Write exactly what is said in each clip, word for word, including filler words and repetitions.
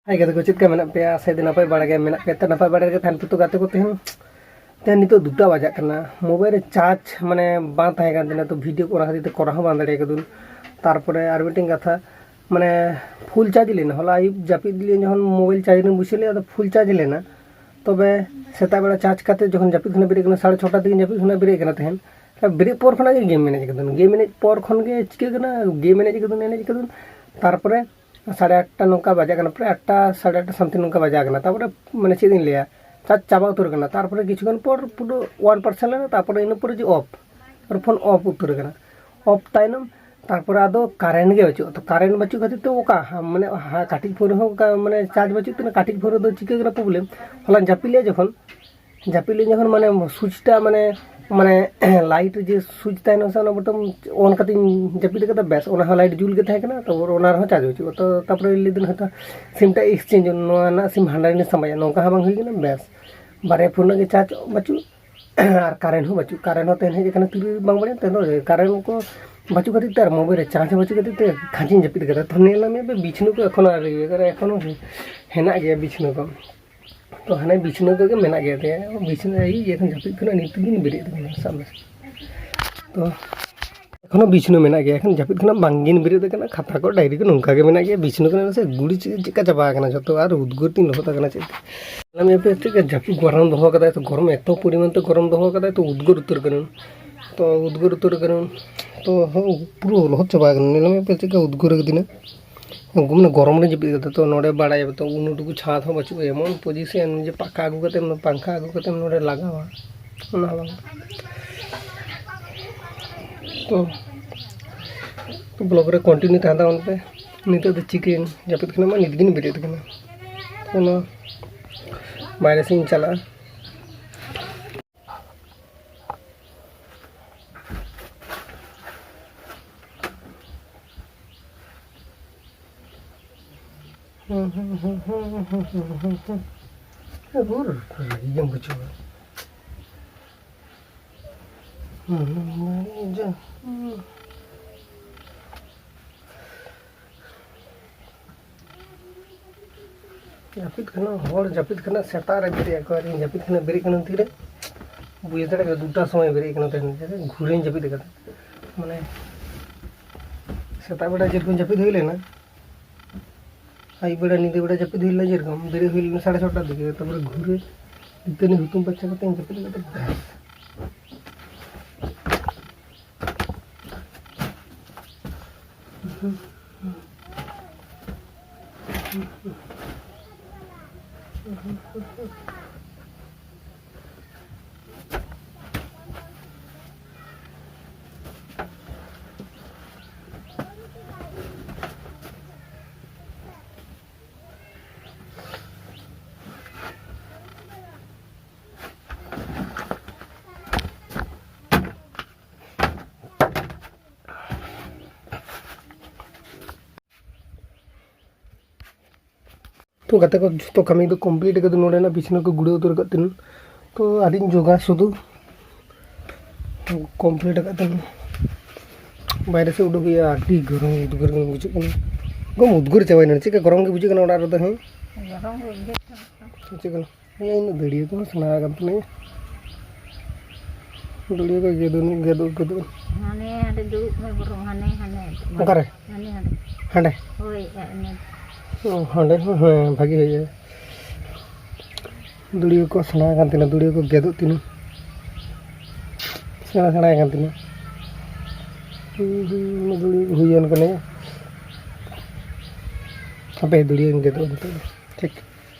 ᱦᱟᱭ ᱜᱟᱛᱮ ᱠᱚ, ᱪᱮᱫ ᱞᱮᱠᱟ ᱢᱮᱱᱟᱜ ᱯᱮᱭᱟ? ᱟᱥᱟᱭ ᱫᱤᱱ ᱱᱟᱯᱟᱭ ᱵᱟᱲᱟ ᱜᱮ ᱢᱮᱱᱟᱜ ᱯᱮᱭᱟ᱾ ᱛᱚ, ᱱᱟᱯᱟᱭ ᱵᱟᱲᱟ ᱨᱮᱜᱮ ᱛᱟᱦᱮᱱ ᱯᱮ᱾ ᱛᱚ, ᱜᱟᱛᱮ ᱠᱚ, ᱛᱮᱦᱮᱧ, ᱛᱮᱦᱮᱧ ᱱᱤᱛᱚᱜ ᱫᱩᱴᱟ ᱵᱟᱡᱟᱜ ᱠᱟᱱᱟ᱾ ᱢᱳᱵᱟᱭᱤᱞ ᱨᱮ ᱪᱟᱨᱡᱽ, ᱢᱟᱱᱮ, ᱵᱟᱝ ᱛᱟᱦᱮᱸ ᱠᱟᱱ ᱛᱤᱧᱟᱹ, ᱛᱚ ᱵᱷᱤᱰᱤᱭᱳ ᱠᱚ ᱚᱱᱟ ᱠᱷᱟᱹᱛᱤᱨ ᱛᱮ ᱠᱚᱨᱟᱣ ᱦᱚᱸ ᱵᱟᱝ ᱫᱟᱲᱮ ᱠᱟᱹᱫᱟᱹᱧ᱾ ᱛᱟᱨᱯᱚᱨᱮ ᱟᱨ ᱢᱤᱫᱴᱮᱱ ᱠᱟᱛᱷᱟ, ᱢᱟᱱᱮ, ᱯᱷᱩᱞ ᱪᱟᱨᱡᱽ ᱞᱮᱱᱟ᱾ ᱦᱚᱞᱟ ᱟᱹᱭᱩᱵ ᱡᱟᱹᱯᱤᱫ ᱞᱤᱧ ᱡᱚᱠᱷᱚᱱ ᱢᱳᱵᱟᱭᱤᱞ ᱪᱟᱨᱡᱽ ᱨᱮᱧ ᱵᱩᱡᱷᱟᱹᱣ ᱞᱮᱫᱟ, ᱟᱫᱚ ᱯᱷᱩᱞ ᱪᱟᱨᱡᱽ ᱞᱮᱱᱟ᱾ ᱛᱚᱵᱮ ᱥᱮᱛᱟᱜ ᱵᱮᱲᱟ ᱪᱟᱨᱡᱽ ᱠᱟᱛᱮ ᱡᱚᱠᱷᱚᱱ ᱡᱟᱹᱯᱤᱫ ᱠᱷᱚᱱᱟᱜ ᱵᱮᱨᱮᱫ ᱠᱟᱱᱟ, ᱥᱟᱲᱮ ᱪᱷᱚᱴᱟ ᱛᱮᱜᱮ ᱡᱟᱹᱯᱤᱫ ᱠᱷᱚᱱᱟᱜ ᱵᱮᱨᱮᱫ ᱠᱟᱱᱟ ᱛᱟᱦᱮᱸᱱ᱾ ᱵᱮᱨᱮᱫ ᱯᱚᱨ ᱠᱷᱚᱱᱟᱜ ᱜᱮ ᱜᱮᱢ ᱮᱱᱮᱡ ᱠᱟᱫᱟᱹᱧ᱾ ᱜᱮᱢ ᱮᱱᱮᱡ ᱯᱚᱨ ᱠᱷᱚᱱ ᱜᱮ ᱪᱤᱠᱟᱹ ᱠᱟᱱᱟ, ᱜᱮᱢ ᱮᱱᱮᱡ ᱠᱟᱫᱟᱹᱧ, ᱮᱱᱮᱡ ᱠᱟᱫᱟᱹᱧ᱾ ᱛᱟᱨᱯᱚᱨᱮ ᱥᱟᱲᱮ ᱟᱴᱴᱟ ᱱᱚᱝᱠᱟ ᱵᱟᱡᱟᱜ ᱠᱟᱱᱟ, ᱯᱨᱟᱭ ᱟᱴᱴᱟ, ᱥᱟᱲᱮ ᱟᱴᱴᱟ something ᱱᱚᱝᱠᱟ ᱵᱟᱡᱟᱜ ᱠᱟᱱᱟ᱾ ᱛᱟᱨᱯᱚᱨᱮ, ᱢᱟᱱᱮ, ᱪᱮᱫ ᱤᱧ ᱞᱟᱹᱭᱟ, ᱪᱟᱨᱡᱽ ᱪᱟᱵᱟ ᱩᱛᱟᱹᱨ ᱠᱟᱱᱟ᱾ ᱛᱟᱨᱯᱚᱨᱮ ᱠᱤᱪᱷᱩ ᱠᱷᱚᱱ ᱯᱚᱨ ᱯᱩᱨᱟᱹ one percent ᱞᱮᱱᱟ, ᱛᱟᱨᱯᱚᱨᱮ ᱤᱱᱟᱹ ᱯᱚᱨᱮ ᱡᱮ ᱚᱯᱷ, ᱟᱨ ᱯᱷᱳᱱ ᱚᱯᱷ ᱩᱛᱟᱹᱨ ᱠᱟᱱᱟ᱾ ᱚᱯᱷ ᱛᱟᱭᱱᱚᱢ ᱛᱟᱨᱯᱚᱨᱮ ᱟᱫᱚ ᱠᱟᱨᱮᱱᱴ ᱜᱮ ᱵᱟᱹᱪᱩᱜᱼᱟ᱾ ᱛᱚ, ᱠᱟᱨᱮᱱᱴ ᱵᱟᱹᱪᱩᱜ ᱠᱷᱟᱹᱛᱤᱨ ᱛᱮ ᱚᱠᱟ, ᱦᱟ-, ᱢᱟᱱᱮ, ᱦᱟ-, ᱠᱟᱹᱴᱤᱡ ᱯᱷᱳᱱ ᱨᱮᱦᱚᱸ ᱚᱱᱠᱟ, ᱢᱟᱱᱮ, ᱪᱟᱨᱡᱽ ᱵᱟᱹᱪᱩᱜ ᱛᱮ ᱠᱟᱹᱴᱤᱡ ᱯᱷᱳᱱ ᱨᱮᱫᱚ ᱪᱤᱠᱟᱹ ᱠᱟᱱᱟ ᱯᱨᱚᱵᱞᱮᱢ? ᱦᱚᱞᱟᱧ ᱡᱟᱹᱯᱤᱫ ᱞᱮᱫᱼᱟ ᱡᱚᱠᱷᱚᱱ, ᱡᱟᱹᱯᱤᱫ ᱞᱮᱫ ᱡᱚᱠᱷᱚᱱ, ᱢᱟᱱᱮ, ᱥᱩᱭᱤᱪ ᱴᱟ, ᱢᱟᱱᱮ, ᱢᱟᱱᱮ, ᱞᱟᱭᱤᱴ ᱡᱮ ᱥᱩᱭᱤᱪ ᱛᱟᱦᱮᱱᱟ ᱥᱮ, ᱚᱱᱟ ᱵᱚᱴᱚᱢ ᱚᱱ ᱠᱟᱛᱮᱧ ᱡᱟᱹᱯᱤᱫ ᱠᱟᱫᱟ, ᱵᱮᱥ, ᱚᱱᱟ ᱦᱚᱸ ᱞᱟᱭᱤᱴ ᱡᱩᱞ ᱜᱮ ᱛᱟᱦᱮᱸ ᱠᱟᱱᱟ, ᱛᱚ ᱚᱱᱟ ᱨᱮᱦᱚᱸ ᱪᱟᱨᱡᱽ ᱵᱟᱹᱪᱩᱜᱼᱟ᱾ ᱛᱚ ᱛᱟᱨᱯᱚᱨᱮ ᱞᱟᱹᱭ ᱫᱟᱹᱧ ᱦᱚᱭᱛᱳ ᱥᱤᱢ ᱴᱟ ᱮᱠᱥᱪᱮᱧᱡᱽ, ᱱᱚᱣᱟ ᱨᱮᱱᱟᱜ ᱥᱤᱢ ᱦᱟᱸᱰᱮ ᱨᱮᱧ ᱥᱟᱢᱵᱟᱭᱟ, ᱱᱚᱝᱠᱟ ᱦᱚᱸ ᱵᱟᱝ ᱦᱩᱭ ᱠᱟᱱᱟ, ᱵᱮᱥ, ᱵᱟᱨᱭᱟ ᱯᱷᱳᱱ ᱨᱮᱱᱟᱜ ᱜᱮ ᱪᱟᱨᱡᱽ ᱵᱟᱹᱪᱩᱜ᱾ ᱟᱨ ᱠᱟᱨᱮᱱᱴ ᱦᱚᱸ ᱵᱟᱹᱪᱩᱜ, ᱠᱟᱨᱮᱱᱴ ᱦᱚᱸ ᱛᱮᱦᱮᱧ ᱦᱮᱡ ᱟᱠᱟᱱᱟ, ᱛᱤᱨᱮ ᱵᱟᱝ ᱵᱟᱲᱟᱭᱟ, ᱛᱮᱦᱮᱧ ᱫᱚ ᱠᱟᱨᱮᱱᱴ ᱠᱚ ᱵᱟᱹᱪᱩᱜ ᱠᱷᱟᱹᱛᱤᱨ ᱛᱮ ᱟᱨ ᱢᱳᱵᱟᱭᱤᱞ ᱨᱮ ᱪᱟᱨᱡᱽ ᱦᱚᱸ ᱵᱟᱹᱪᱩᱜ ᱠᱷᱟᱹᱛᱤᱨ ᱛᱮ ᱠᱷᱟᱸᱪᱤᱧ ᱡᱟᱹᱯᱤᱫ ᱠᱟᱫᱟ᱾ ᱛᱚ, ᱧᱮᱞ ᱢᱮ ᱵᱤᱪᱷᱱᱟᱹ ᱠᱚ ᱮᱠᱷᱚᱱᱳ ᱟᱹᱣᱨᱤ ᱦᱩᱭᱩᱜᱼᱟ, ᱮᱠᱷᱚᱱᱳ ᱦᱮᱱᱟᱜ ᱜᱮᱭᱟ ᱵᱤᱪᱷᱱᱟᱹ ᱠᱚ᱾ ᱛᱚ, ᱦᱟᱱᱮ ᱵᱤᱪᱷᱱᱟᱹ ᱠᱚᱜᱮ ᱢᱮᱱᱟᱜ ᱜᱮᱭᱟ, ᱛᱮ ᱵᱤᱪᱷᱱᱟᱹ ᱤᱭᱟᱹ ᱮᱠᱷᱚᱱ ᱡᱟᱹᱯᱤᱫ ᱠᱷᱚᱱᱟᱜ ᱱᱤᱛ ᱜᱤᱧ ᱵᱮᱨᱮᱫ ᱟᱠᱟᱱᱟ, ᱥᱟᱵ ᱢᱮ᱾ ᱛᱚ, ᱮᱠᱷᱚᱱᱳ ᱵᱤᱪᱷᱱᱟᱹ ᱢᱮᱱᱟᱜ ᱜᱮᱭᱟ, ᱮᱠᱷᱚᱱ ᱡᱟᱹᱯᱤᱫ ᱠᱷᱚᱱᱟᱜ ᱵᱟᱝ ᱜᱤᱧ ᱵᱮᱨᱮᱫ ᱟᱠᱟᱱᱟ᱾ ᱠᱷᱟᱛᱟ ᱠᱚ ᱰᱟᱭᱨᱤ ᱠᱚ ᱱᱚᱝᱠᱟ ᱜᱮ ᱢᱮᱱᱟᱜ ᱜᱮᱭᱟ, ᱵᱤᱪᱷᱱᱟᱹ ᱠᱚ ᱥᱮ ᱜᱩᱲᱤ ᱪᱮᱫ, ᱪᱮᱫᱠᱟ ᱪᱟᱵᱟ ᱟᱠᱟᱱᱟ ᱡᱷᱚᱛᱚ, ᱟᱨ ᱩᱫᱽᱜᱟᱹᱨ ᱛᱤᱧ ᱞᱚᱦᱚᱫ ᱟᱠᱟᱱᱟ ᱪᱮᱫ᱾ ᱧᱮᱞ ᱢᱮ ᱯᱮ ᱪᱮᱫ ᱞᱮᱠᱟ ᱡᱟᱹᱯᱩᱫ ᱜᱚᱨᱚᱢ ᱫᱚᱦᱚ ᱠᱟᱫᱟᱭ, ᱛᱚ ᱜᱚᱨᱚᱢ ᱮᱛᱚ ᱯᱚᱨᱤᱢᱟᱱ ᱛᱮ ᱜᱚᱨᱚᱢ ᱫᱚᱦᱚ ᱠᱟᱫᱟᱭ, ᱛᱚ ᱩᱫᱽᱜᱟᱹᱨ ᱩᱛᱟᱹᱨ ᱠᱟᱹᱱᱟᱹᱧ, ᱛᱚ ᱩᱫᱽᱜᱟᱹᱨ ᱩᱛᱟᱹᱨ ᱠᱟᱹᱱᱟᱹᱧ, ᱛᱚ ᱦᱚᱸ ᱯᱩᱨᱟᱹ ᱞᱚᱦᱚᱫ ᱪᱟᱵᱟ ᱠᱟᱹᱱᱟᱹᱧ᱾ ᱧᱮᱞ ᱢᱮ ᱯᱮ ᱪᱮᱫ ᱞᱮᱠᱟ ᱩᱫᱽᱜᱟᱹᱨ ᱠᱟᱫᱤᱧᱟ, ᱢᱟᱱᱮ ᱜᱚᱨᱚᱢ ᱨᱮ ᱡᱟᱹᱯᱤᱫ ᱠᱟᱫᱟ᱾ ᱛᱚ ᱱᱚᱰᱮ ᱵᱟᱲᱟᱭᱟ ᱛᱚ ᱩᱱᱟᱹᱜ ᱴᱩᱠᱩ ᱪᱷᱟᱫᱽ ᱦᱚᱸ ᱵᱟᱹᱪᱩᱜᱼᱟ, ᱮᱢᱚᱱ ᱯᱚᱡᱤᱥᱮᱱ ᱡᱮ ᱯᱟᱠᱟ ᱟᱹᱜᱩ ᱠᱟᱛᱮᱢ, ᱯᱟᱝᱠᱷᱟ ᱟᱹᱜᱩ ᱠᱟᱛᱮᱢ ᱱᱚᱰᱮ ᱞᱟᱜᱟᱣᱟ, ᱚᱱᱟ ᱦᱚᱸ ᱵᱟᱝ᱾ ᱛᱚ ᱵᱞᱚᱜ ᱨᱮ ᱠᱚᱱᱴᱤᱱᱤᱭᱩ ᱛᱟᱦᱮᱱ ᱛᱟᱵᱚᱱ ᱯᱮ᱾ ᱱᱤᱛᱚᱜ ᱫᱚ ᱪᱤᱠᱟᱹᱭᱮᱱ, ᱡᱟᱹᱯᱤᱫ ᱠᱷᱚᱱᱟᱜ ᱢᱟ ᱱᱤᱛ ᱜᱤᱧ ᱵᱮᱨᱮᱫ ᱠᱟᱱᱟ, ᱚᱱᱟ ᱵᱟᱭᱨᱮ ᱥᱮᱫ ᱤᱧ ᱪᱟᱞᱟᱜᱼᱟ᱾ ᱦᱩᱸ, ᱦᱩᱸ, ᱦᱩᱸ, ᱦᱩᱸ, ᱦᱩᱸ, ᱦᱩᱸ, ᱦᱩᱸ, ᱦᱩᱸ᱾ ᱮ, ᱵᱷᱩᱨ, ᱵᱷᱟᱹᱜᱤ ᱜᱮᱢ ᱵᱩᱡᱷᱟᱹᱣᱟ᱾ ᱦᱩᱸ, ᱦᱩᱸ, ᱦᱩᱸ, ᱡᱟ, ᱦᱩᱸ᱾ ᱡᱟᱹᱯᱤᱫ ᱠᱷᱚᱱᱟᱜ ᱦᱚᱲ ᱡᱟᱹᱯᱤᱫ ᱠᱷᱚᱱᱟᱜ ᱥᱮᱛᱟᱜ ᱨᱮ ᱵᱮᱨᱮᱫ ᱟᱠᱚ, ᱟᱨ ᱤᱧ ᱡᱟᱹᱯᱤᱫ ᱠᱷᱚᱱᱟᱜ ᱵᱮᱨᱮᱫ ᱠᱟᱱᱟ ᱛᱤᱨᱮ? ᱵᱩᱡᱽ ᱫᱟᱲᱮᱭᱟᱜ ᱠᱟᱱᱟ, ᱫᱩᱴᱟ ᱥᱚᱢᱚᱭ ᱵᱮᱨᱮᱫ ᱠᱟᱱᱟ ᱛᱮᱦᱮᱧ, ᱜᱷᱩᱨᱮᱧ ᱡᱟᱹᱯᱤᱫ ᱟᱠᱟᱫᱟ᱾ ᱢᱟᱱᱮ ᱥᱮᱛᱟᱜ ᱵᱮᱲᱟ ᱡᱮᱨᱚᱠᱚᱢ ᱡᱟᱹᱯᱤᱫ ᱦᱩᱭ ᱞᱮᱱᱟ, ᱟᱹᱭᱩᱵ ᱵᱮᱲᱟ, ᱧᱤᱫᱟᱹ ᱵᱮᱲᱟ ᱡᱟᱹᱯᱤᱫ ᱦᱩᱭ ᱞᱮᱱᱟ ᱡᱮᱨᱚᱠᱚᱢ, ᱵᱮᱨᱮᱫ ᱦᱩᱭ ᱞᱮᱱᱟ ᱥᱟᱲᱮ ᱪᱷᱚᱴᱟ ᱫᱤᱠᱮ, ᱛᱟᱨᱯᱚᱨᱮ ᱜᱷᱩᱨᱮ ᱫᱟᱹᱛᱟᱹᱱᱤ ᱦᱩᱛᱩᱢ ᱯᱟᱪᱷᱟ ᱠᱟᱛᱮ ᱡᱟᱹᱯᱤᱫ ᱠᱟᱛᱮ ᱵᱮᱥ᱾ ᱛᱚ ᱜᱟᱛᱮ ᱠᱚ, ᱡᱷᱚᱛᱚ ᱠᱟᱹᱢᱤ ᱫᱚ ᱠᱚᱢᱯᱞᱤᱴ ᱟᱠᱟᱫᱟ, ᱱᱚᱰᱮᱱᱟᱜ ᱵᱤᱪᱷᱱᱟᱹ ᱠᱚ ᱜᱩᱲᱟᱹᱣ ᱩᱛᱟᱹᱨ ᱟᱠᱟᱫ ᱛᱤᱧ᱾ ᱛᱚ ᱟᱹᱰᱤᱧ ᱡᱳᱜᱟ ᱥᱩᱫᱷᱩ ᱠᱚᱢᱯᱞᱤᱴ ᱟᱠᱟᱫ ᱛᱤᱧ᱾ ᱵᱟᱭᱨᱮ ᱥᱮᱫ ᱩᱰᱩᱠ ᱦᱩᱭᱩᱜᱼᱟ, ᱟᱹᱰᱤ ᱜᱚᱨᱚᱢ ᱩᱫᱽᱜᱟᱹᱨ ᱜᱮ ᱵᱩᱡᱷᱟᱹᱜ ᱠᱟᱱᱟ᱾ ᱜᱚᱢ ᱩᱫᱽᱜᱟᱹᱨ ᱪᱟᱵᱟᱭᱮᱱᱟ, ᱪᱮᱫ ᱞᱮᱠᱟ ᱜᱚᱨᱚᱢ ᱜᱮ ᱵᱩᱡᱷᱟᱹᱜ ᱠᱟᱱᱟ ᱚᱲᱟᱜ ᱨᱮᱫᱚ᱾ ᱦᱮᱸ, ᱜᱚᱨᱚᱢ ᱜᱮ ᱵᱩᱡᱷᱟᱹᱜ ᱠᱟᱱᱟ᱾ ᱪᱮᱫ ᱠᱟᱱᱟ? ᱦᱮᱸ, ᱤᱧ ᱫᱚ ᱫᱟᱹᱲᱤᱭᱟᱹ ᱠᱚᱦᱚᱸ ᱥᱮᱬᱟ ᱟᱠᱟᱱ ᱛᱤᱧᱟ᱾ ᱫᱟᱹᱲᱤᱭᱟᱹ ᱠᱚ ᱜᱮᱫᱚᱜ, ᱜᱮᱫᱚᱜ, ᱜᱮᱫᱚᱜ᱾ ᱦᱟᱱᱮ ᱦᱟᱸᱰᱮ ᱫᱩᱲᱩᱵ ᱢᱮ ᱵᱚᱨᱚᱝ, ᱦᱟᱱᱮ, ᱦᱟᱱᱮ᱾ ᱚᱠᱟᱨᱮ? ᱦᱟᱱᱮ ᱦᱟᱸᱰᱮ᱾ ᱦᱟᱸᱰᱮ? ᱦᱳᱭ, ᱦᱟᱱᱮ᱾ ᱚ, ᱦᱟᱸᱰᱮ ᱦᱚᱸ, ᱦᱮᱸ, ᱵᱷᱟᱜᱤ ᱦᱩᱭᱩᱜᱼᱟ᱾ ᱫᱟᱹᱲᱤᱭᱟᱹ ᱠᱚ ᱥᱮᱬᱟ ᱟᱠᱟᱱ ᱛᱤᱧᱟ, ᱫᱟᱹᱲᱤᱭᱟᱹ ᱠᱚ ᱜᱮᱫᱚᱜ ᱛᱤᱧᱟ᱾ ᱥᱮᱬᱟ, ᱥᱮᱬᱟ ᱟᱠᱟᱱ ᱛᱤᱧᱟ᱾ ᱦᱩᱸ, ᱦᱩᱸ, ᱚᱱᱟ ᱫᱟᱹᱲᱤᱭᱟᱹ ᱠᱚ ᱦᱩᱭᱮᱱ ᱠᱟᱱᱟ᱾ ᱦᱟᱯᱮ, ᱫᱟᱹᱲᱤᱭᱟᱹᱧ ᱜᱮᱫᱚᱜᱼᱟ ᱱᱤᱛᱚᱜ ᱫᱚ᱾ ᱴᱷᱤᱠ᱾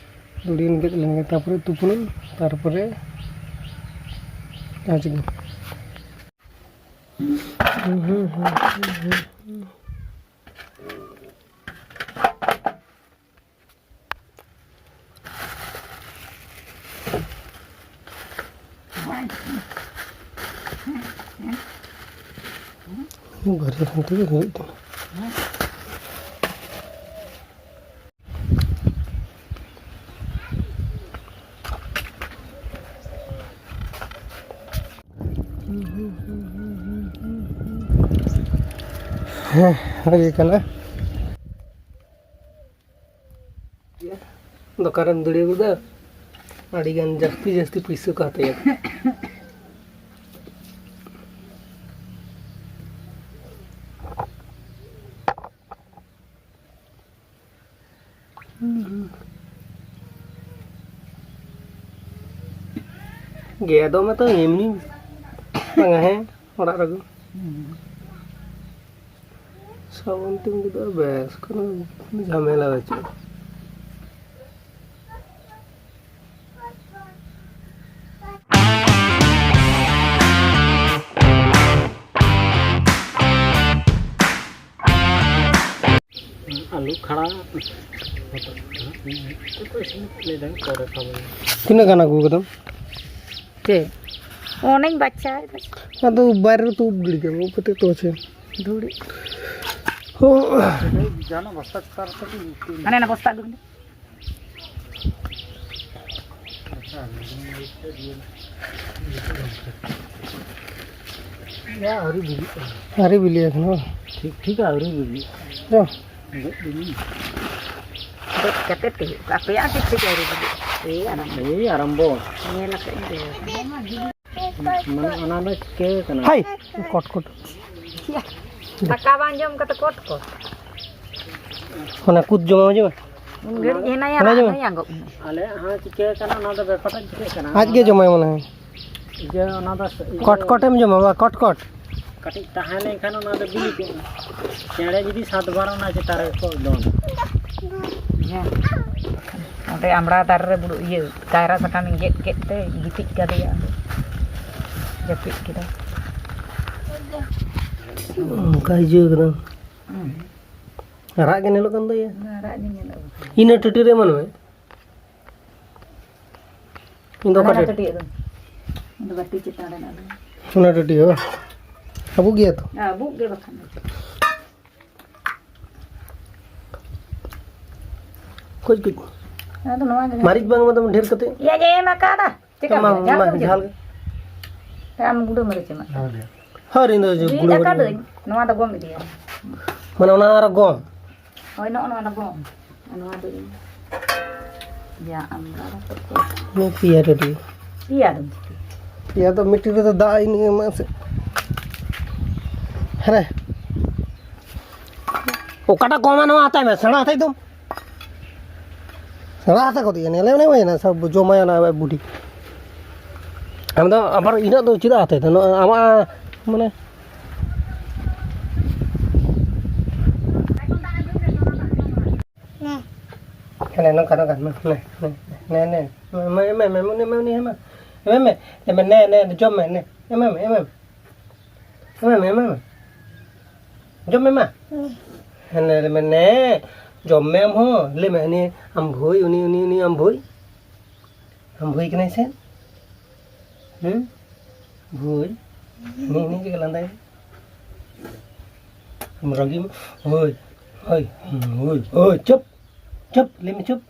ᱫᱩᱲᱤᱭᱟᱹᱧ ᱜᱮᱫ ᱞᱮᱱᱜᱮ, ᱛᱟᱨᱯᱚᱨᱮ ᱛᱩᱯᱩᱱᱟᱹᱧ, ᱛᱟᱨᱯᱚᱨᱮ ᱡᱟᱦᱟᱸ ᱪᱤᱠᱟᱹ᱾ ᱵᱟᱨᱭᱟ ᱠᱷᱟᱱ ᱛᱮᱜᱮ ᱦᱩᱭᱩᱜ ᱛᱟᱢᱟ᱾ ᱦᱮᱸ, ᱦᱩᱭ ᱠᱟᱱᱟ᱾ ᱫᱚᱠᱟᱱ ᱨᱮᱢ ᱫᱟᱹᱲᱤᱭᱟᱹ ᱜᱚᱫᱟ, ᱟᱹᱰᱤ ᱜᱟᱱ ᱡᱟᱹᱥᱛᱤ ᱡᱟᱹᱥᱛᱤ ᱯᱩᱭᱥᱟᱹ ᱠᱚ ᱦᱟᱛᱟᱭᱟ᱾ ᱜᱮᱫᱚᱜ ᱢᱮᱛᱚ ᱮᱢᱱᱤ ᱵᱟᱝᱟ, ᱦᱮᱸ, ᱚᱲᱟᱜ ᱨᱮᱜᱮ᱾ ᱥᱟᱵᱚᱱ ᱛᱮᱢ ᱜᱮᱫᱚᱜᱼᱟ, ᱵᱮᱥ, ᱠᱳᱱᱳ ᱡᱷᱟᱢᱮᱞᱟ ᱵᱟᱹᱪᱩᱜᱼᱟ᱾ ᱟᱹᱞᱩ ᱠᱷᱟᱲᱟ, ᱦᱚᱛᱚᱫ ᱠᱷᱟᱲᱟ, ᱩᱛᱩ ᱠᱚ ᱤᱥᱤᱱ ᱞᱮᱫᱟ, ᱯᱚᱨᱮ ᱠᱷᱟᱵᱚᱱ᱾ ᱛᱤᱱᱟᱹᱜ ᱜᱟᱱ ᱟᱹᱜᱩ ᱠᱟᱫᱟᱢ? ᱪᱮᱫ? ᱚᱱᱮᱧ ᱵᱟᱪᱷᱟᱣᱮᱫᱟ᱾ ᱟᱫᱚ ᱵᱟᱭᱨᱮ ᱨᱮ ᱛᱩᱫ ᱜᱤᱰᱤ ᱠᱟᱜ ᱢᱮ, ᱩᱯᱟᱹᱛᱮ ᱛᱚ ᱪᱮᱫ? ᱫᱷᱩᱲᱤ᱾ ᱦᱳ᱾ ᱡᱟᱦᱟᱱᱟᱜ ᱵᱚᱥᱛᱟ ᱪᱮᱛᱟᱱ ᱨᱮ ᱛᱟᱠᱤ ᱦᱟᱱᱮ ᱚᱱᱟ ᱵᱚᱥᱛᱟ ᱟᱹᱜᱩ ᱢᱮ᱾ ᱟᱪᱪᱷᱟ, ᱟᱹᱣᱨᱤ ᱵᱤᱞᱤᱜᱼᱟ᱾ ᱟᱹᱣᱨᱤ ᱵᱤᱞᱤ ᱟᱠᱟᱱᱟ ᱵᱟᱝ? ᱴᱷᱤᱠ, ᱴᱷᱤᱠ ᱟᱹᱣᱨᱤ ᱵᱤᱞᱤᱜᱼᱟ᱾ ᱡᱚ᱾ ᱜᱮᱫ ᱵᱤᱞᱤ᱾ ᱜᱮᱫ ᱠᱟᱛᱮ ᱛᱮ ᱦᱩᱭᱩᱜ ᱠᱟᱱᱟ᱾ ᱟᱯᱮᱭᱟᱜ ᱜᱮ ᱴᱷᱤᱠ ᱟᱹᱣᱨᱤ ᱵᱤᱞᱤᱜᱼᱟ᱾ ᱮᱭ ᱟᱨᱟᱢᱵᱚ᱾ ᱮᱭ ᱟᱨᱟᱢᱵᱚ᱾ ᱧᱮᱞ ᱟᱠᱟᱫ ᱟᱹᱧ ᱛᱚ᱾ ᱢᱟᱱᱮ ᱚᱱᱟ ᱫᱚ ᱪᱤᱠᱟᱹ ᱠᱟᱱᱟ? ᱦᱟᱭ! ᱠᱚᱴ ᱠᱚᱴ᱾ ᱫᱟᱠᱟ ᱵᱟᱝ ᱡᱚᱢ ᱠᱟᱛᱮ ᱠᱚᱴ ᱠᱚᱴ᱾ ᱚᱱᱟ ᱠᱩᱫ ᱡᱚᱢᱟ ᱡᱚᱢᱟ? ᱩᱱ ᱜᱷᱟᱹᱲᱤᱡ ᱦᱮᱱᱟᱭᱟ, ᱚᱱᱟ ᱨᱟᱜ ᱡᱚᱢᱟ? ᱦᱚᱸᱭ ᱟᱸᱜᱚᱵ ᱮᱱᱟ᱾ ᱟᱞᱮᱭᱟᱜ ᱦᱚᱸ ᱪᱤᱠᱟᱹ ᱠᱟᱱᱟ, ᱚᱱᱟ ᱫᱚ ᱵᱮᱯᱟᱨ ᱴᱟᱜ ᱪᱤᱠᱟᱹᱜ ᱠᱟᱱᱟ? ᱟᱡ ᱜᱮ ᱡᱚᱢᱟᱭ ᱢᱚᱱᱮ ᱦᱚᱭ᱾ ᱤᱭᱟᱹ, ᱚᱱᱟ ᱫᱚ ᱤᱭᱟᱹ ᱠᱚᱴ ᱠᱚᱴ ᱮᱢ ᱡᱚᱢᱟ ᱵᱟ, ᱠᱚᱴ ᱠᱚᱴ᱾ ᱠᱟᱹᱴᱤᱡ ᱛᱟᱦᱮᱸ ᱞᱮᱱᱠᱷᱟᱱ ᱚᱱᱟ ᱫᱚ ᱵᱤᱞᱤ ᱠᱚᱜᱼᱟ᱾ ᱪᱮᱬᱮ ᱡᱩᱫᱤ ᱥᱟᱛ ᱵᱟᱨ ᱚᱱᱟ ᱪᱮᱛᱟᱱ ᱨᱮᱠᱚ ᱫᱚᱱ᱾ ᱦᱮᱸ᱾ ᱚᱸᱰᱮ ᱟᱢᱲᱟ ᱫᱟᱨᱮ ᱨᱮ ᱵᱩᱲᱩ-, ᱤᱭᱟᱹ, ᱠᱟᱭᱨᱟ ᱥᱟᱠᱟᱢᱤᱧ ᱜᱮᱫ ᱠᱮᱫ ᱛᱮ ᱜᱤᱛᱤᱡ ᱠᱟᱫᱮᱭᱟ ᱚᱸᱰᱮ᱾ ᱡᱟᱹᱯᱤᱫ ᱠᱮᱫᱟᱭ᱾ ᱚᱱᱠᱟ ᱦᱤᱡᱩᱜ ᱠᱟᱱᱟ᱾ ᱦᱩᱸ᱾ ᱨᱟᱜ ᱜᱮ ᱧᱮᱞᱚᱜ ᱠᱟᱱ ᱛᱟᱭᱟ᱾ ᱚᱱᱟ ᱨᱟᱜ ᱜᱮ ᱧᱮᱞᱚᱜ ᱠᱟᱱᱟ᱾ ᱤᱱᱟᱹ ᱴᱟᱹᱴᱤ ᱨᱮ ᱮᱢᱟᱱ ᱢᱮ᱾ ᱤᱧ ᱫᱚ ᱚᱱᱟ ᱚᱠᱟᱴᱟᱜ? ᱴᱟᱹᱴᱤᱭᱟᱹ ᱫᱚ᱾ ᱤᱧ ᱫᱚ ᱵᱟᱹᱴᱤ ᱪᱮᱛᱟᱱ ᱨᱮᱱᱟᱜ ᱫᱚ᱾ ᱚᱱᱟ ᱴᱟᱹᱴᱤᱭᱟᱹ ᱵᱟᱝ? ᱟᱵᱩᱜ ᱜᱮᱭᱟ ᱛᱚ? ᱦᱮᱸ, ᱟᱵᱩᱜ ᱜᱮ ᱵᱟᱠᱷᱟᱱ ᱫᱚ᱾ ᱠᱩᱡ ᱠᱩᱡ᱾ ᱟᱫᱚ ᱱᱚᱣᱟ ᱜᱮ ᱢᱟᱹᱨᱤᱪ ᱵᱟᱝ ᱮᱢᱟᱫᱟᱢ ᱰᱷᱮᱨ ᱠᱟᱛᱮ? ᱤᱭᱟᱹ ᱜᱮ ᱮᱢ ᱟᱠᱟᱫᱟ᱾ ᱪᱮᱠᱟ ᱢᱟ, ᱵᱮᱱᱟ? ᱡᱷᱟᱞ ᱢᱟ, ᱜᱮ ᱵᱩᱡᱷᱟᱹᱣ ᱡᱷᱟᱞ ᱠᱮᱫᱟ᱾ ᱜᱮ᱾ ᱟᱢ ᱜᱩᱸᱰᱟᱹ ᱢᱟᱹᱨᱤᱪ ᱮᱢᱟᱜ ᱠᱟᱱᱟ᱾ ᱦᱳᱭ, ᱤᱧ ᱫᱚ ᱨᱤᱫ ᱜᱩᱸᱰᱟᱹ ᱢᱟᱹᱨᱤᱪ ᱟᱠᱟᱫᱟᱹᱧ᱾ ᱱᱚᱣᱟ ᱫᱚ ᱜᱚᱢ ᱤᱫᱤᱭᱟ᱾ ᱢᱟᱱᱮ ᱚᱱᱟ ᱟᱨᱚ ᱜᱚᱢ? ᱦᱳᱭ, ᱱᱚᱜᱼᱚ ᱱᱚᱣᱟ ᱫᱚ ᱜᱚᱢ᱾ ᱟᱨ ᱱᱚᱣᱟ ᱫᱚ ᱤᱧ᱾ ᱭᱟ ᱟᱢᱫᱟ ᱨᱚᱠᱚᱡ ᱠᱚ᱾ ᱱᱚᱣᱟ ᱯᱮᱭᱟ ᱨᱮᱰᱤ᱾ ᱯᱮᱭᱟ ᱨᱮᱰᱤ᱾ ᱯᱮᱭᱟ ᱫᱚ ᱢᱤᱫᱴᱤᱡ ᱨᱮᱫᱚ ᱫᱟᱜ ᱤᱱᱟᱹᱜ ᱮᱢᱟᱜ ᱥᱮ᱾ ᱦᱟᱱᱮ᱾ ᱚᱠᱟᱴᱟᱜ ᱠᱚᱢᱟ ᱱᱚᱣᱟ ᱦᱟᱛᱟᱭ ᱢᱮ, ᱥᱮᱬᱟ ᱦᱟᱛᱟᱭ ᱫᱚ᱾ ᱥᱮᱬᱟ ᱦᱟᱛᱟ ᱠᱚ ᱫᱤᱭᱟ, ᱧᱮᱞᱮ ᱢᱮ ᱦᱩᱭᱱᱟ, ᱥᱚᱵ ᱡᱚᱢᱟᱭᱟ ᱚᱱᱟ ᱵᱩᱰᱷᱤ᱾ ᱟᱢ ᱫᱚ ᱟᱵᱟᱨ ᱤᱱᱟᱹᱜ ᱫᱚ ᱪᱮᱫᱟᱜ ᱦᱟᱛᱟᱭ ᱫᱟ? ᱱᱚᱣᱟ ᱟᱢᱟᱜ, ᱢᱟᱱᱮ, ᱦᱮᱸ, ᱱᱚᱝᱠᱟ, ᱱᱚᱝᱠᱟ, ᱱᱮ, ᱱᱮ, ᱱᱮ, ᱱᱮ, ᱱᱮ, ᱢᱮ, ᱢᱮ, ᱢᱮ, ᱢᱮ, ᱩᱱᱤ ᱢᱮ, ᱩᱱᱤ ᱦᱮᱢᱟ᱾ ᱢᱮ, ᱢᱮ, ᱢᱮ, ᱢᱮ, ᱱᱮ, ᱱᱮ, ᱡᱚᱢ ᱢᱮ, ᱱᱮ, ᱮᱢᱟᱭ ᱢᱮ, ᱮᱢᱟᱭ ᱢᱮ᱾ ᱮᱢᱟᱭ ᱢᱮ, ᱮᱢᱟᱭ ᱢᱮ᱾ ᱡᱚᱢ ᱢᱮ, ᱢᱟ᱾ ᱦᱮᱸ, ᱱᱮ, ᱢᱮ, ᱱᱮ, ᱡᱚᱢ ᱢᱮ ᱟᱢ ᱦᱚᱸ᱾ ᱞᱟᱹᱭ ᱢᱮ, ᱩᱱᱤ ᱟᱢ ᱵᱷᱩᱭ, ᱩᱱᱤ, ᱩᱱᱤ, ᱩᱱᱤ ᱟᱢ ᱵᱷᱩᱭ᱾ ᱟᱢ ᱵᱷᱩᱭ ᱠᱟᱱᱟᱭ ᱥᱮ? ᱦᱩᱸ? ᱵᱷᱩᱭ᱾ ᱩᱱᱤ, ᱩᱱᱤ ᱪᱮᱫ ᱞᱟᱸᱫᱟᱭ? ᱟᱢ ᱨᱟᱹᱜᱤ ᱢᱮ᱾ ᱦᱳᱭ, ᱦᱳᱭ, ᱦᱳᱭ, ᱦᱳᱭ, ᱪᱩᱯ, ᱪᱩᱯ, ᱞᱟᱹᱭ ᱢᱮ, ᱪᱩᱯ᱾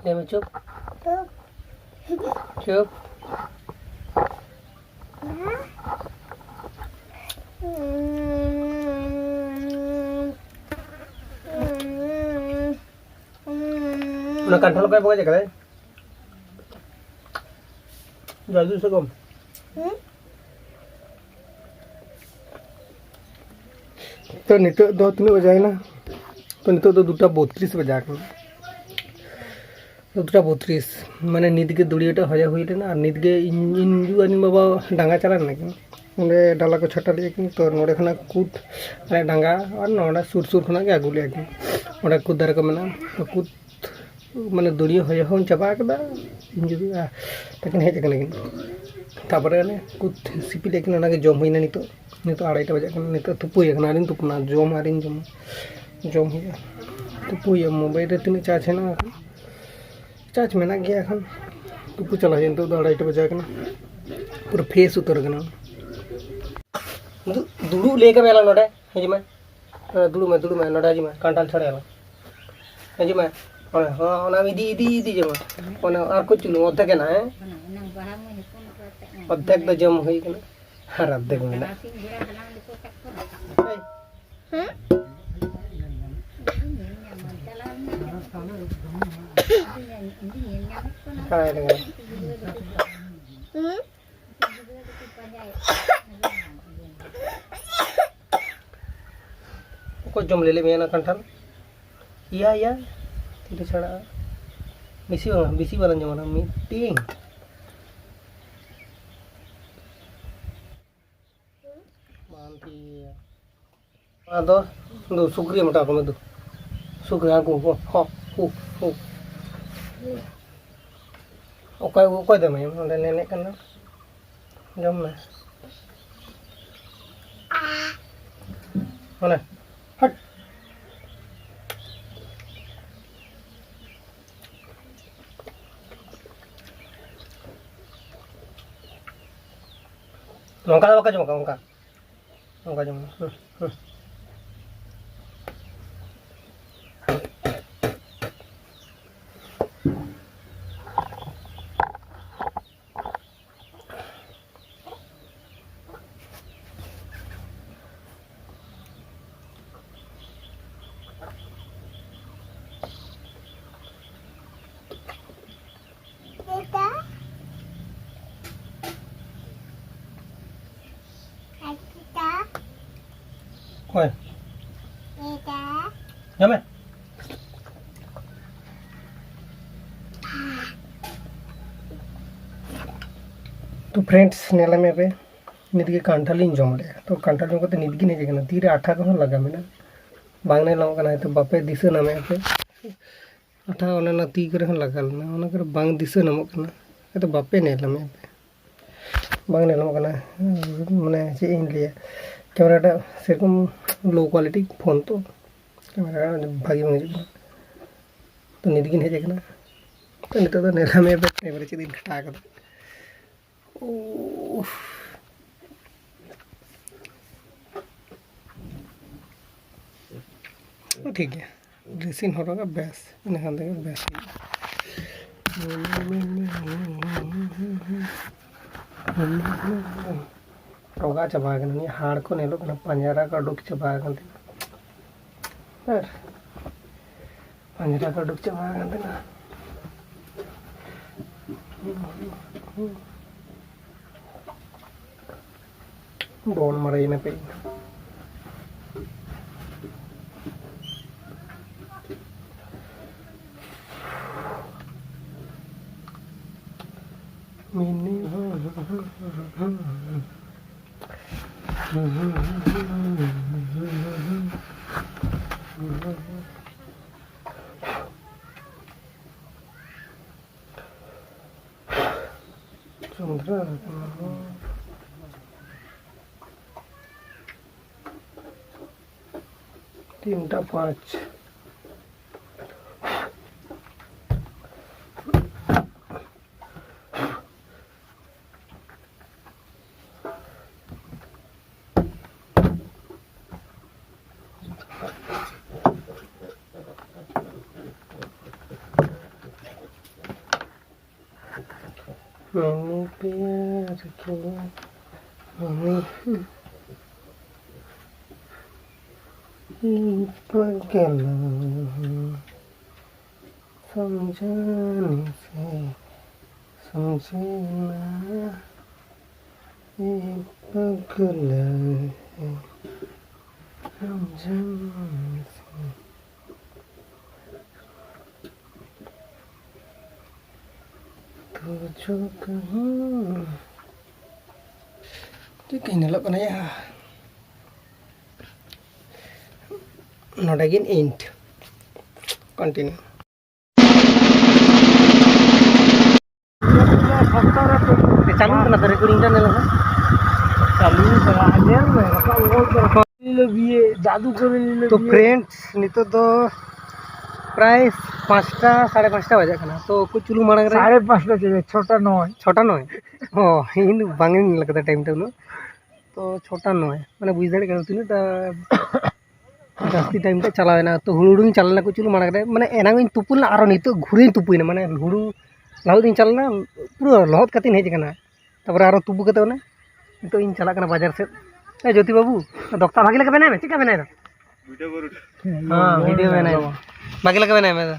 ᱞᱟᱹᱭ ᱢᱮ, ᱪᱩᱯ᱾ ᱪᱩᱯ᱾ ᱚᱱᱟ ᱠᱟᱱᱴᱷᱟᱲ ᱚᱠᱚᱭ ᱵᱚᱜᱚᱡ ᱟᱠᱟᱫᱟᱭ? ᱡᱟᱹᱫᱩ ᱥᱮ ᱠᱚᱢ? ᱛᱚ, ᱱᱤᱛᱚᱜ ᱫᱚ ᱛᱤᱱᱟᱹᱜ ᱵᱟᱡᱟᱭᱮᱱᱟ? ᱛᱚ, ᱱᱤᱛᱚᱜ ᱫᱚ ᱫᱩᱴᱟ ᱵᱚᱛᱨᱤᱥ ᱵᱟᱡᱟᱣ ᱠᱟᱱᱟ᱾ ᱫᱩᱴᱟ ᱵᱚᱛᱨᱤᱥ, ᱢᱟᱱᱮ, ᱱᱤᱛ ᱜᱮ ᱫᱩᱲᱤᱭᱟᱹᱴᱟᱜ ᱦᱚᱭᱟ ᱦᱩᱭ ᱞᱮᱱᱟ᱾ ᱟᱨ ᱱᱤᱛ ᱜᱮ ᱤᱧ, ᱤᱧ ᱡᱩ ᱟᱨ ᱤᱧ ᱵᱟᱵᱟ ᱰᱟᱸᱜᱟ ᱪᱟᱞᱟᱣ ᱞᱮᱱᱟ ᱠᱤᱱ᱾ ᱚᱸᱰᱮ ᱰᱟᱞᱟ ᱠᱚ ᱪᱷᱟᱴᱟ ᱞᱮᱫᱼᱟ ᱠᱤᱱ᱾ ᱛᱚ, ᱱᱚᱸᱰᱮ ᱠᱷᱚᱱᱟᱜ ᱠᱩᱫ, ᱟᱞᱮ ᱰᱟᱸᱜᱟ, ᱟᱨ ᱱᱚᱸᱰᱮ ᱥᱩᱨ ᱥᱩᱨ ᱠᱷᱚᱱᱟᱜ ᱜᱮ ᱟᱹᱜᱩ ᱞᱮᱫᱼᱟ ᱠᱤᱱ᱾ ᱚᱸᱰᱮ ᱠᱩᱫ ᱫᱟᱨᱮ ᱠᱚ ᱢᱮᱱᱟᱜᱼᱟ᱾ ᱛᱚ, ᱠᱩᱫ ᱢᱟᱱᱮ ᱫᱩᱲᱤᱭᱟᱹ ᱦᱚᱭᱚ ᱦᱚᱸᱧ ᱪᱟᱵᱟ ᱠᱟᱫᱟ, ᱤᱧ ᱡᱩᱫᱤ, ᱟ, ᱛᱟᱹᱠᱤᱱ ᱦᱮᱡ ᱟᱠᱟᱱᱟ ᱠᱤᱱ᱾ ᱛᱟᱯᱚᱨᱮ ᱚᱱᱮ ᱠᱩᱫ ᱥᱤᱯᱤ ᱞᱮᱫ ᱠᱤᱱ, ᱚᱱᱟᱜᱮ ᱡᱚᱢ ᱦᱩᱭᱱᱟ ᱱᱤᱛᱚᱜ᱾ ᱱᱤᱛᱚᱜ ᱟᱲᱟᱭᱴᱟ ᱵᱟᱡᱟᱜ ᱠᱟᱱᱟ, ᱱᱤᱛᱚᱜ ᱛᱩᱯᱩᱭ ᱠᱟᱱᱟ, ᱟᱹᱣᱨᱤᱧ ᱛᱩᱯᱩᱱᱟ, ᱡᱚᱢ ᱟᱹᱣᱨᱤᱧ ᱡᱚᱢᱟ, ᱡᱚᱢ ᱦᱩᱭᱩᱜᱼᱟ᱾ ᱛᱩᱯᱩ ᱦᱩᱭᱩᱜᱼᱟ, ᱢᱳᱵᱟᱭᱤᱞ ᱨᱮ ᱛᱤᱱᱟᱹᱜ ᱪᱟᱨᱡᱽ ᱦᱮᱱᱟᱜᱼᱟ ᱮᱠᱷᱚᱱ, ᱪᱟᱨᱡᱽ ᱢᱮᱱᱟᱜ ᱜᱮᱭᱟ ᱮᱠᱷᱚᱱ᱾ ᱛᱩᱯᱩ ᱪᱟᱞᱟᱜ ᱦᱩᱭᱩᱜᱼᱟ, ᱱᱤᱛᱚᱜ ᱫᱚ ᱟᱲᱟᱭᱴᱟ ᱵᱟᱡᱟᱣ ᱠᱟᱱᱟ, ᱯᱩᱨᱟᱹ ᱯᱷᱨᱮᱥ ᱩᱛᱟᱹᱨ ᱠᱟᱱᱟ᱾ ᱫᱩ-, ᱫᱩᱲᱩᱵ ᱞᱟᱹᱭ ᱠᱟᱜ ᱢᱮ ᱟᱞᱟᱝ ᱱᱚᱰᱮ, ᱦᱤᱡᱩᱜ ᱢᱮ᱾ ᱦᱮᱸ, ᱫᱩᱲᱩᱵ ᱢᱮ, ᱫᱩᱲᱩᱵ ᱢᱮ, ᱱᱚᱰᱮ ᱦᱤᱡᱩᱜ ᱢᱮ, ᱠᱟᱱᱴᱷᱟᱲ ᱪᱷᱟᱲᱟᱭ ᱟᱞᱟᱝ᱾ ᱦᱤᱡᱩᱜ ᱢᱮ᱾ ᱦᱳᱭ, ᱦᱚᱸ, ᱚᱱᱟ ᱤᱫᱤ, ᱤᱫᱤ, ᱤᱫᱤ ᱡᱮᱢᱚᱱ᱾ ᱚᱱᱟ ᱟᱨ ᱠᱚ ᱪᱩᱞᱩᱝ ᱚᱨᱫᱷᱮᱠ ᱮᱱᱟ, ᱦᱮᱸ? ᱚᱨᱫᱷᱮᱠ ᱫᱚ ᱡᱚᱢ ᱦᱩᱭ ᱠᱟᱱᱟ, ᱟᱨ ᱚᱨᱫᱷᱮᱠ ᱢᱮᱱᱟᱜᱼᱟ᱾ ᱦᱮᱸ? ᱦᱳᱭ, ᱞᱟᱹᱭ ᱢᱮ᱾ ᱚᱠᱚᱭ ᱡᱚᱢ ᱞᱮ ᱞᱟᱹᱭ ᱢᱮᱭᱟ ᱚᱱᱟ ᱠᱟᱱᱴᱷᱟᱲ? ᱤᱭᱟ, ᱤᱭᱟ, ᱛᱤᱨᱮ ᱪᱷᱟᱲᱟᱜᱼᱟ? ᱵᱮᱥᱤ ᱵᱟᱝ, ᱵᱮᱥᱤ ᱵᱟᱞᱟᱝ ᱡᱚᱢᱟ, ᱢᱤᱫᱴᱤᱝ᱾ ᱵᱟᱝ ᱛᱤᱭᱟ᱾ ᱟᱫᱚ ᱫᱩ ᱥᱩᱠᱨᱤ ᱢᱚᱴᱟ ᱠᱚᱢᱮ ᱫᱩ᱾ ᱥᱩᱠᱨᱤ ᱦᱟᱹᱠᱩ ᱠᱚ, ᱦᱚ, ᱦᱩ, ᱦᱩ᱾ ᱚᱠᱚᱭ, ᱚᱠᱚᱭ ᱫᱚᱢ ᱮᱢ? ᱚᱸᱰᱮ ᱱᱮᱱᱮᱜ ᱠᱟᱱᱟ᱾ ᱡᱚᱢ ᱢᱮ᱾ ᱚᱱᱮ, ᱦᱟᱴ᱾ ᱱᱚᱝᱠᱟ ᱫᱚ ᱵᱟᱠᱚ ᱡᱚᱢ ᱠᱟᱜ, ᱚᱱᱠᱟ᱾ ᱚᱱᱠᱟ ᱡᱚᱢ ᱢᱮ᱾ ᱦᱩᱸ, ᱦᱩᱸ᱾ ᱚᱠᱚᱭ? ᱡᱚᱢ ᱢᱮ᱾ ᱛᱚ friends, ᱧᱮᱞ ᱢᱮ ᱯᱮ, ᱱᱤᱛ ᱜᱮ ᱠᱟᱱᱴᱷᱟᱲ ᱞᱤᱧ ᱡᱚᱢ ᱞᱮᱜᱼᱟ᱾ ᱛᱚ ᱠᱟᱱᱴᱷᱟᱲ ᱡᱚᱢ ᱠᱟᱛᱮ ᱱᱤᱛ ᱜᱮ ᱦᱮᱡ ᱟᱠᱟᱱᱟ, ᱛᱤᱨᱮ ᱟᱴᱷᱟ ᱠᱚᱦᱚᱸ ᱞᱟᱜᱟ ᱢᱮᱱᱟᱜᱼᱟ, ᱵᱟᱝ ᱧᱮᱞ ᱧᱟᱢᱚᱜ ᱠᱟᱱᱟ, ᱦᱚᱭᱛᱳ ᱵᱟᱯᱮ ᱫᱤᱥᱟᱹ ᱧᱟᱢᱮᱫᱼᱟ ᱯᱮ᱾ ᱟᱴᱷᱟ ᱚᱱᱮ ᱚᱱᱟ ᱛᱤ ᱠᱚᱨᱮ ᱦᱚᱸ ᱞᱟᱜᱟᱣ ᱞᱮᱱᱟ, ᱚᱱᱟ ᱠᱚᱨᱮ ᱵᱟᱝ ᱫᱤᱥᱟᱹ ᱧᱟᱢᱚᱜ ᱠᱟᱱᱟ, ᱦᱚᱭᱛᱳ ᱵᱟᱯᱮ ᱧᱮᱞ ᱧᱟᱢᱮᱫᱼᱟ ᱯᱮ, ᱵᱟᱝ ᱧᱮᱞ ᱧᱟᱢᱚᱜ ᱠᱟᱱᱟ᱾ ᱢᱟᱱᱮ ᱪᱮᱫ ᱤᱧ ᱞᱟᱹᱭᱟ, ᱠᱮᱢᱮᱨᱟᱴᱟᱜ ᱥᱮᱨᱚᱠᱚᱢ low quality ᱯᱷᱳᱱ ᱛᱚ, ᱠᱮᱢᱮᱨᱟ ᱵᱷᱟᱜᱮ ᱵᱟᱝ ᱦᱤᱡᱩᱜ ᱠᱟᱱᱟ᱾ ᱛᱚ ᱱᱤᱛ ᱜᱤᱧ ᱦᱮᱡ ᱟᱠᱟᱱᱟ, ᱛᱚ ᱱᱤᱛᱚᱜ ᱫᱚ ᱧᱮᱞ ᱧᱟᱢᱮᱫᱼᱟ ᱯᱮ ᱴᱟᱭᱤᱢ ᱨᱮ ᱪᱮᱫ ᱤᱧ ᱠᱷᱟᱴᱟᱣ ᱠᱟᱫᱟ᱾ ᱩᱯᱷ᱾ ᱴᱷᱤᱠ ᱜᱮᱭᱟ, dress ᱤᱧ ᱦᱚᱨᱚᱜᱟ, ᱵᱮᱥ, ᱤᱱᱟᱹ ᱠᱷᱟᱱ ᱛᱮᱜᱮ ᱵᱮᱥ ᱦᱩᱭᱩᱜᱼᱟ᱾ ᱨᱚᱜᱟ ᱪᱟᱵᱟ ᱟᱠᱟᱱᱟ, ᱱᱤᱭᱟᱹ ᱦᱟᱲ ᱠᱚ ᱧᱮᱞᱚᱜ ᱠᱟᱱᱟ, ᱯᱟᱸᱡᱟᱨᱟ ᱠᱚ ᱩᱰᱩᱠ ᱪᱟᱵᱟ ᱟᱠᱟᱱ ᱛᱤᱧᱟ᱾ ᱟᱨ ᱯᱟᱸᱡᱽᱨᱟ ᱠᱚ ᱩᱰᱩᱠ ᱪᱟᱵᱟ ᱟᱠᱟᱱ ᱛᱟᱦᱮᱱᱟ᱾ ᱵᱚᱱ ᱢᱟᱨᱮᱭᱮᱱᱟ ᱠᱟᱹᱡ᱾ ᱢᱤᱱᱤ ᱥᱮᱸᱫᱽᱨᱟ ᱠᱟᱱᱟ᱾ ᱛᱤᱱᱴᱟ ᱯᱟᱸᱪ᱾ ᱢᱤᱱᱤ ᱯᱮᱭᱟ ᱨᱮᱜᱮ ᱢᱤᱱᱤ ᱯᱟᱜᱽᱞᱟ ᱥᱚᱢᱡᱷᱟᱱᱤ ᱥᱮ ᱥᱚᱢᱡᱷᱟᱱᱟ ᱮ ᱯᱟᱜᱽᱞᱟ ᱥᱚᱢᱡᱷᱟᱱᱤ ᱥᱮ ᱛᱩᱡᱷᱠᱳ ᱠᱟᱦᱟᱸ ᱪᱮᱫ ᱠᱟᱹᱧ ᱧᱮᱞᱚᱜ ᱠᱟᱱᱟ ᱭᱟ? ᱱᱚᱰᱮ ᱜᱮ end, continue᱾ ᱪᱟᱹᱞᱩ ᱠᱟᱱᱟ ᱛᱚ recording ᱴᱟ ᱧᱮᱞ ᱢᱮ᱾ ᱪᱟᱹᱞᱩ ᱠᱟᱱᱟ, ᱧᱮᱞ ᱢᱮ, ᱨᱟᱠᱟᱵ ᱜᱚᱫ ᱠᱟᱱᱟ᱾ ᱞᱤᱞᱟᱹᱵᱤᱭᱮ, ᱡᱟᱫᱩ ᱠᱚᱨᱮ ᱞᱤᱞᱟᱹᱵᱤᱭᱮ᱾ ᱛᱚ friends, ᱱᱤᱛᱚᱜ ᱫᱚ ᱯᱨᱟᱭ ᱯᱟᱸᱪᱴᱟ, ᱥᱟᱲᱮ ᱯᱟᱸᱪᱴᱟ ᱵᱟᱡᱟᱜ ᱠᱟᱱᱟ᱾ ᱛᱚ ᱠᱚ ᱪᱩᱞᱩ ᱢᱟᱲᱟᱝ ᱨᱮ ᱥᱟᱲᱮ ᱯᱟᱸᱪᱴᱟ ᱪᱮᱫ, ᱪᱷᱚᱴᱟ ᱱᱚᱭ᱾ ᱪᱷᱚᱴᱟ ᱱᱚᱭ? ᱚ, ᱤᱧ ᱫᱚ ᱵᱟᱝ ᱤᱧ ᱧᱮᱞ ᱠᱟᱫᱟ time ᱴᱮᱵᱤᱞ ᱫᱚ᱾ ᱛᱚ ᱪᱷᱚᱴᱟ ᱱᱚᱭ, ᱢᱟᱱᱮ ᱵᱩᱡᱽ ᱫᱟᱲᱮᱭᱟᱜ ᱠᱟᱱᱟ ᱛᱤᱱᱟᱹᱜ ᱴᱟ ᱡᱟᱹᱥᱛᱤ time ᱴᱟ ᱪᱟᱞᱟᱣ ᱮᱱᱟ᱾ ᱛᱚ ᱦᱩᱲᱩ ᱦᱩᱲᱩᱧ ᱪᱟᱞᱟᱣ ᱞᱮᱱᱟ ᱠᱚ ᱪᱩᱞᱩ ᱢᱟᱲᱟᱝ ᱨᱮ, ᱢᱟᱱᱮ ᱮᱱᱟᱝ ᱤᱧ ᱛᱩᱯᱩ ᱞᱮᱱᱟ, ᱟᱨᱚ ᱱᱤᱛᱚᱜ ᱜᱷᱩᱨᱮᱧ ᱛᱩᱯᱩᱭᱮᱱᱟ, ᱢᱟᱱᱮ ᱦᱩᱲᱩ ᱞᱟᱹᱦᱩᱫ ᱤᱧ ᱪᱟᱞᱟᱣ ᱞᱮᱱᱟ, ᱯᱩᱨᱟᱹ ᱞᱚᱦᱚᱫ ᱠᱟᱛᱮᱧ ᱦᱮᱡ ᱟᱠᱟᱱᱟ᱾ ᱛᱟᱯᱚᱨᱮ ᱟᱨᱚ ᱛᱩᱯᱩ ᱠᱟᱛᱮ ᱚᱱᱮ ᱱᱤᱛᱚᱜ ᱤᱧ ᱪᱟᱞᱟᱜ ᱠᱟᱱᱟ ᱵᱟᱡᱟᱨ ᱥᱮᱫ᱾ ᱮ ᱡᱳᱛᱤ ᱵᱟᱹᱵᱩ, ᱫᱚᱠᱛᱟ ᱵᱷᱟᱜᱮ ᱞᱮᱠᱟ ᱵᱮᱱᱟᱭ ᱢᱮ, ᱪᱮᱫ ᱞᱮᱠᱟ ᱵᱮᱱᱟᱭ ᱫᱟ? ᱦᱮᱸ, ᱵᱷᱤᱰᱤᱭᱳ ᱵᱮᱱᱟᱭ ᱫᱟ᱾ ᱵᱷᱟᱜᱮ ᱞᱮᱠᱟ ᱵᱮᱱ ᱮᱢᱮᱫᱟ᱾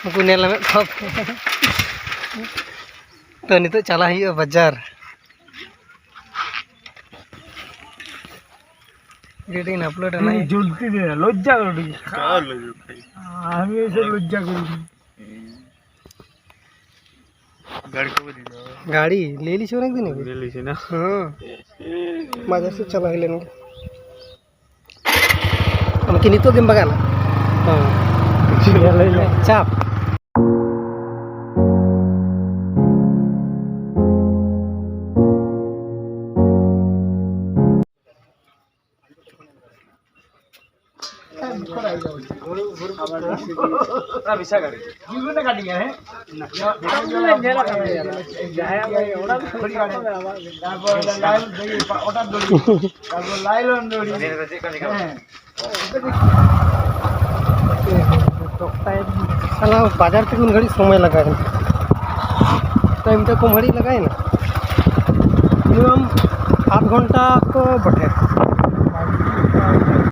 ᱩᱱᱠᱩ ᱧᱮᱞ ᱧᱟᱢᱮᱫ ᱠᱚᱣᱟ ᱯᱮ᱾ ᱛᱚ, ᱱᱤᱛᱚᱜ ᱪᱟᱞᱟᱜ ᱦᱩᱭᱩᱜᱼᱟ ᱵᱟᱡᱟᱨ᱾ ᱡᱩᱫᱤ upload ᱟᱱᱟ ᱡᱚᱞᱫᱤ ᱫᱮ, ᱞᱚᱡᱡᱟ ᱠᱚᱨ ᱨᱦᱤ ᱦᱮᱸ᱾ ᱠᱭᱟ ᱞᱚᱡᱡᱟ ᱵᱷᱟᱭ? ᱦᱟᱢ ᱮᱥᱮ ᱞᱚᱡᱡᱟ ᱠᱚᱨ ᱨᱦᱤ ᱦᱮᱸ᱾ ᱜᱟᱹᱲᱤ ᱠᱚ ᱤᱫᱤ ᱫᱚ᱾ ᱜᱟᱹᱲᱤ ᱞᱟᱹᱭ ᱞᱤᱧ ᱥᱮ ᱚᱱᱟ ᱫᱤᱱ ᱜᱮ? ᱞᱟᱹᱭ ᱞᱤᱧ ᱥᱮ ᱱᱟ᱾ ᱦᱮᱸ᱾ ᱵᱟᱡᱟᱨ ᱥᱮᱫ ᱪᱟᱞᱟᱣ ᱦᱩᱭ ᱞᱮᱱ ᱜᱮ᱾ ᱟᱢ ᱠᱤ ᱱᱤᱛᱚᱜ ᱜᱮᱢ ᱵᱟᱜᱟᱱᱟ? ᱦᱮᱸ᱾ ᱪᱟᱯ᱾ ᱥᱟᱞᱟ ᱵᱟᱡᱟᱨ ᱛᱮᱜᱮ ᱩᱱ ᱜᱷᱟᱹᱲᱤᱡ ᱥᱚᱢᱚᱭ ᱞᱟᱜᱟᱣᱮᱱᱟ᱾ ᱴᱟᱭᱤᱢ ᱛᱮ ᱠᱚᱢ ᱜᱷᱟᱹᱲᱤᱡ ᱞᱟᱜᱟᱣᱮᱱᱟ᱾ ᱢᱤᱱᱤᱢᱟᱢ ᱟᱫᱷ ᱜᱷᱚᱱᱴᱟ ᱠᱚ ᱵᱚᱴᱷᱮ᱾